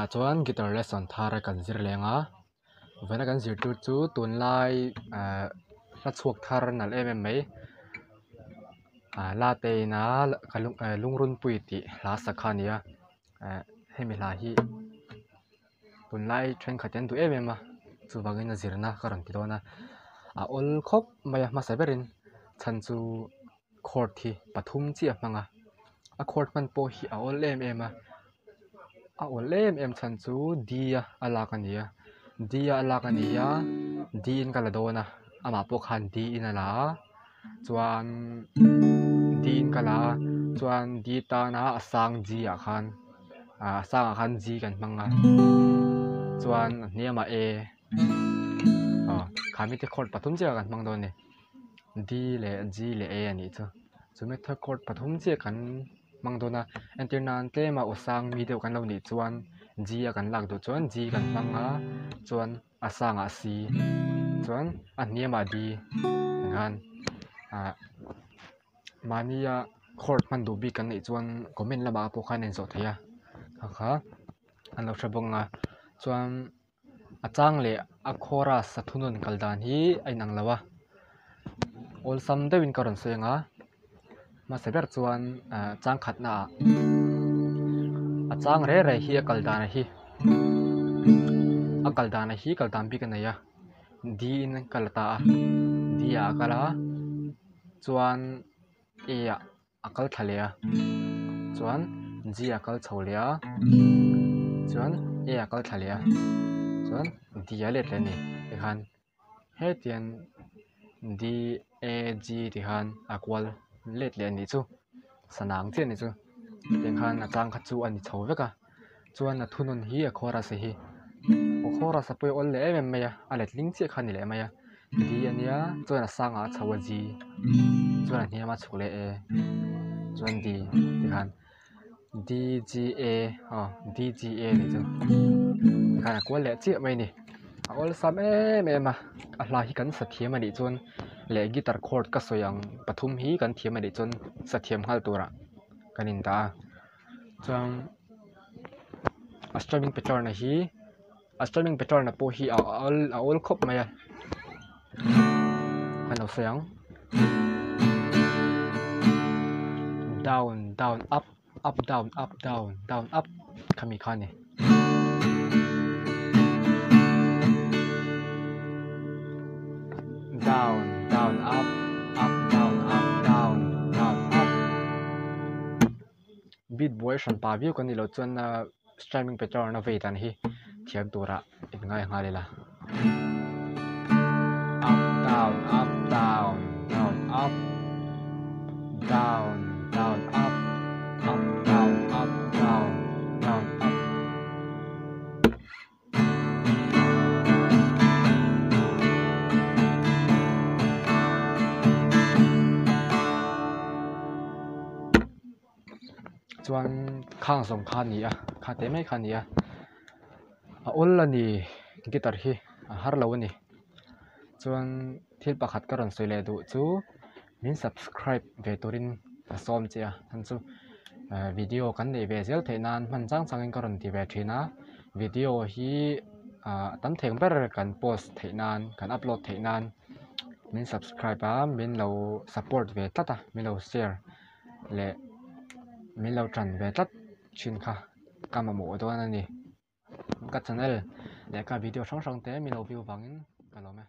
Tunah chuan guitar lesson thar kan zir leng a vawiina kan zir tur chu tunlai ehh hla chhuak thar nalh em em mai ah late ina lungrunpui tih hla sak kha a ni a ehh hemi hla hi tunlai thenkhat hi an duh em em a chuvangin a zirna ka rawn ti dawn a a awl khawp mai a hmasa berin chhan chu chord hi pathum chiah a hmang a a chord hman pawh hi a awl em em a a awl em em chhan chu D a a lak a ni a D a a lak a ni a D in ka la dawn a amah pawh khan D in a la a chuan D in ka la a chuan D tana a sang G ah khan ah a sangah khan G kan hmang a chuan a hniamah A aw khami te chord pathum chiah kan hmang dawn a ni. D leh G leh A a nih chu chu method chord pathum chiah kan hmang dawn a entir nan tlema aw sang mi deuh kan lo nih chuan G a kan lak duh chuan G kan hmang a chuan a sangah C chuan a hniamah D tikhan ah mahnia chord hman duh bik kan neih chuan comment lamah pawh khan a inzawh theih a kha kha an lo hre bawk ang a chuan. A chang leh a chorus a thunawn kal dan hi a inang lo a awlsam deuhin ka rawn sawi ang a hmasa ber chuan ah chang khatna ah a chang reh reh hi a kal dan hi a kal dan hi kal dan bik a nei a D in ka la ta a D ah a kal a chuan A ah. A kal thla leh a chuan G a kal chho leh a chuan A a kal thla leh a chuan D a let leh a ni tikhan hetiang D A G ti khan a kual let leh a nih chu sana ang chiah a nih chu tikhan a chang kha chu a ni chho vek a chuan a thunawn hi a chorus hi aw chorus a pawh hi a awl leh em em mai a a letling chiah kha a ni leh mai a D a nia chuan a sangah a chho a G chuan a hniam a chhuk leh A chuan D tikhan D G A aw D G A nih chu tikhan a kual leh chiah mai a ni a awlsam em em a a hla hi kan sa thiam a nih chuan leh guitar chord ka sawi ang pathum hi kan thiam a nih chuan sa thiam nghal turah kan indah a. Chuan a strumming pattern a hi a strumming pattern a pawh hi a awl a awl khawp mai a kan lo sawi ang down down up up down up down down up khami kha a ni. Down down up up down up down down up. Beat buai hran pa viau kan nih loh chuan strumming pattern a vei dan hi thiam turah in ngai nghal ila. Up down up down down up down down up up down up down down up. Chuan khang zawng kha a ni a kha teh mai kha a ni a a awl a ni guitar hi a har lo a ni chuan thil pakhat ka rawn sawi leh duh chu min subscribe ve turin ka sawm che a chhan chu eh video kan neih ve zel theih nan hman chang changin ka rawn ti ve thin a video hi ah tam thei ang ber kan post theih nan kan upload theih nan min subscribe a min lo support ve tlat a min lo share leh min lo tan ve tlat thin kha ka mamawh dawn a ni ka channel leh ka video hrang hrang te min lo view vangin ka lawm e.